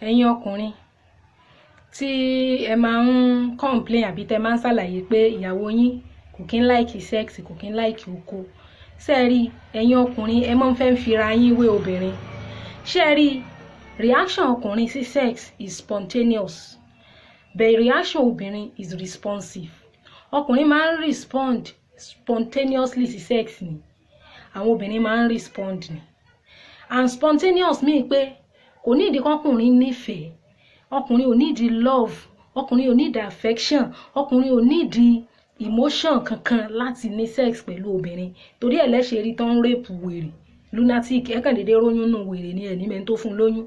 Ẹ̀yin ọkùnrin tí ẹ máa ń complain àbí tẹ máa ń ṣàlàyé pé ìyàwó yín kò kí ń like sex, kò kí ń like oko. Ṣé ẹ rí, ẹ̀yin ọkùnrin, ẹ máa ń fẹ́ fira yín wé obìnrin. Ṣé ẹ rí, reaction ọkùnrin sí sex is spontaneous, but reaction obìnrin is responsive. Ọkùnrin máa ń respond spontaneously sí sex ni, àwọn obìnrin máa ń respond ni. And spontaneous mean pé kò ní ìdí kọkùnrin nífẹ̀ẹ́, ọkùnrin ò need love, ọkùnrin ò need affection, ọkùnrin ò need emotion kankan láti ní sex pẹ̀lú obìnrin. Torí ẹ̀ lẹ́sẹ̀ rí tán ń rape wèrè lunatic, ẹ̀ kàn déédéé róyún nù wèrè ní ẹ̀ ní mẹ́ni tó fún lóyún.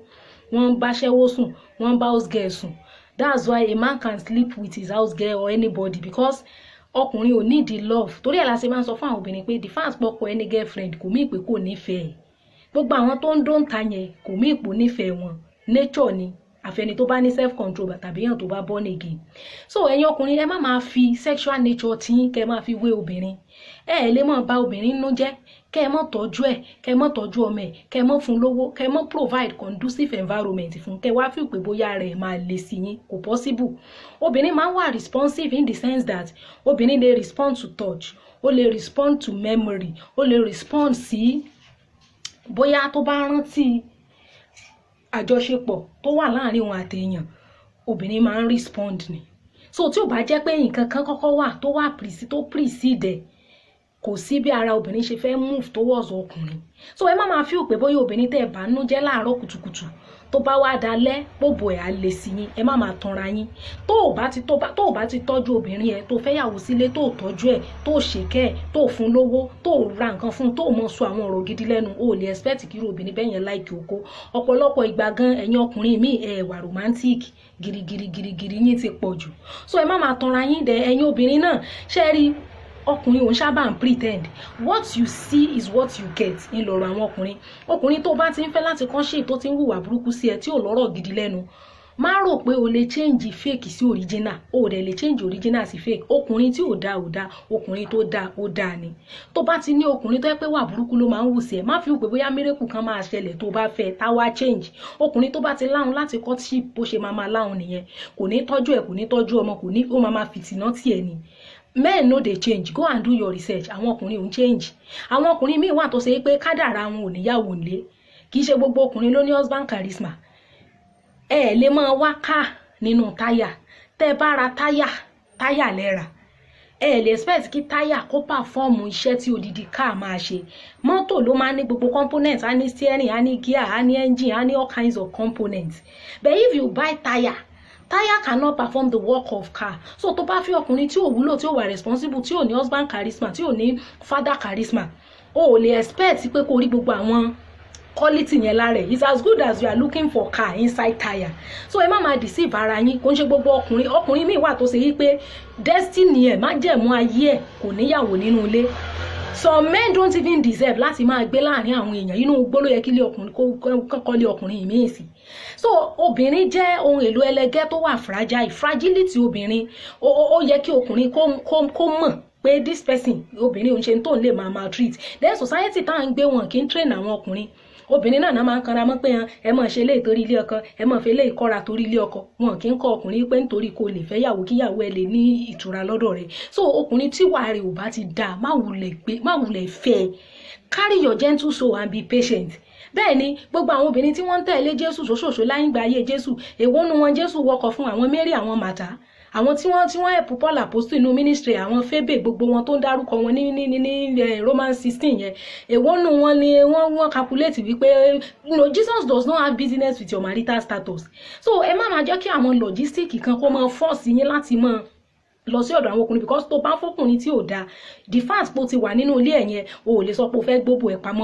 Wọ́n ń bá aṣẹ́wó sùn, wọ́n ń bá house girl sùn. That's why a man can sleep with his house girl or anybody, because ọkùnrin ò need love. Torí ẹ̀ la ṣe máa ń sọ fún àwọn obìnrin pé the fact pé ọkọ ẹ ní girlfriend kò mean pé kò nífẹ̀ẹ́. Gbogbo àwọn tó ń dóńta yẹn kò mean pé nífẹ̀ẹ́ wọn, nature ni. Àfẹni tó bá ní self control tàbí èèyàn tó bá born again. So ẹ̀yin ọkùnrin, ẹ má máa fi sexual nature tí kẹ́ ẹ máa fi wé obìnrin. Ẹ ẹ lè máa bà obìnrin nínú jẹ́, kẹ́ ẹ má tọ́jú ẹ̀, kẹ́ ẹ má tọ́jú ọmọ ẹ̀, kẹ́ ẹ má fún lówó, kẹ́ ẹ má provide conducive environment fún, kẹ́ ẹ wá fi pé bóyá rẹ̀ máa le sí yín. Kò possible. Obìnrin máa ń wà responsive in the sense that obìnrin lè respond to touch, ó lè respond to memory, ó lè respond sí bóyá tó bá rántí àjọṣepọ̀ tó wà láàrin òun àti èèyàn. Obìnrin máa ń respond ni. So tí ò bá jẹ́ pé nǹkan kan kọ́kọ́ wà tó wà tó precede ẹ̀, kò sí bí ara obìnrin ṣe fẹ́ move towards ọkùnrin. So ẹ má máa feel pé bóyá obìnrin tẹ́ ẹ bá nú jẹ́ láàárọ̀ kùtùkùtù, tó bá wá dalẹ́, pòbò ẹ̀ á lè sí yín. Ẹ má máa tanra yín. Tó o bá ti tọ́jú obìnrin ẹ tó fẹ́ yàwó sílé, tó o tọ́jú ẹ, tó o ṣèkẹ́ ẹ, tó o fún lówó, tó o ra nǹkan fún, tó o mọ sọ àwọn ọ̀rọ̀ gidi lẹ́nu, o ò lè expect kí irú obìnrin bẹ́ẹ̀ yẹn like oko. Ọ̀pọ̀lọpọ̀ ìgbà gan, ẹ̀yin ọkùnrin míì, ẹ wà romantic girigiri girigiri yín ti pọ̀ jù. So ẹ má máa tanra yín dẹ. Ẹ̀yin obìnrin náà, ṣé ẹ rí, ọkùnrin òun sábà ń pretend. What you see is what you get ń lọ̀rọ̀ àwọn ọkùnrin. Ọkùnrin tó bá ti ń fẹ́ láti kán ṣe, tó ti ń hùwà burúkú sí ẹ, tí ò lọ́rọ̀ gidi lẹ́nu, má rò pé o lè change fake sí original. O ò dẹ̀ lè change original sí fake. Ọkùnrin tí ò dáa ò dáa, ọkùnrin tó dáa ó dáa ni. Tó bá ti ní ọkùnrin tó yẹ pé wà burúkú ló máa ń wù sí ẹ, má fi hù pé bóyá miracle kan máa ṣẹlẹ̀ tó bá fẹ́ táwa change. Ọkùnrin tó bá ti láhùn láti courtship, bó ṣe máa máa láhùn nìyẹn. Kò ní tọ́jú ẹ, kò ní tọ́jú ọmọ, kò ní, ó máa máa fìtìná tiẹ̀ ni. Men no dey change. Go and do your research. Àwọn ọkùnrin ò ń change. Àwọn ọkùnrin míì wà tó ṣe pé kádàrá wọn ò níyàwó nílé. Kì í ṣe gbogbo ọkùnrin ló ní husband charisma. Ẹ ẹ lè máa wá ká nínú táyà. Tẹ́ ẹ bá ra táyà, táyà lẹ́ra, ẹ lè expect kí táyà kó perform iṣẹ́ tí odidi car máa ṣe. Mọ́tò ló máa ní gbogbo components: á ní steering, á ní gear, á ní engine, á ní all kinds of components. But if you buy tire, tire cannot perform the work of car. So tó bá fi ọkùnrin tí ò wúlò, tí ò wà responsible, tí ò ní husband charisma, tí ò ní father charisma, o ò lè expect pé kó rí gbogbo àwọn quality yẹn lára ẹ̀. It's as good as you are looking for car inside tire. So ẹ má máa deceive ara yín. Kò ń ṣe gbogbo ọkùnrin. Ọkùnrin míì wà tó ṣe yí pé destiny ẹ̀, májẹ̀mú ayé ẹ̀, kò níyàwó nínú ilé. Some men don't even deserve láti máa gbé láàrin àwọn èèyàn. Inú igbó ló yẹ kí ilé ọkùnrin kó kọ́lé ọkùnrin míì sí. So obìnrin jẹ́ ohun èlò ẹlẹgẹ́ tó wà fragile. Fragility obìnrin, ó yẹ kí ọkùnrin kó mọ̀ pé this person, obìnrin òun ṣe tó ń lè máa maltreat. Then society tá à ń gbé, wọn kì í train àwọn ọkùnrin. Obìnrin náà máa ń kanra mọ́ pé ẹ mọ̀ ṣe léè torí ilé ọkọ, ẹ mọ̀ fi léè kọ́ra torí ilé ọkọ. Wọn kì í kọ́ ọkùnrin pé nítorí kò lè fẹ́ yàwó, kíyàwó ẹ lè ní ìtura lọ́dọ̀ rẹ̀. So ọkùnrin tí wàá rẹ̀ ò bá ti dáa, má wulẹ̀ gbé, má wulẹ̀ fẹ́ ẹ. Carry your gentle soul and be patient. Bẹ́ẹ̀ ni gbogbo àwọn obìnrin tí wọ́n ń tẹ̀lé Jésù ṣoṣooṣo láyé ìgbà ayé Jésù, èwo nu wọn Jésù wọkọ̀ fún? Àwọn Mary, àwọn Màtá, àwọn tí wọ́n help Paul apostle inú ministry, àwọn Fébè, gbogbo wọn tó ń dárúkọ wọn ní Romans 16 yẹn, èwo nu wọn ni wọ́n calculate wípé no? Jesus does not have business with your marital status. So ẹ má máa jẹ́ kí àwọn logistic kan kó máa force yín láti máa lọ sí ọ̀dọ̀ àwọn ọkùnrin, because tó bá fọkùnrin tí ò dáa, the fact pé o ti wà nínú ilé ẹ̀ yẹn, o ò lè sọ pé o fẹ́ gbóbò ẹ̀ pamọ́.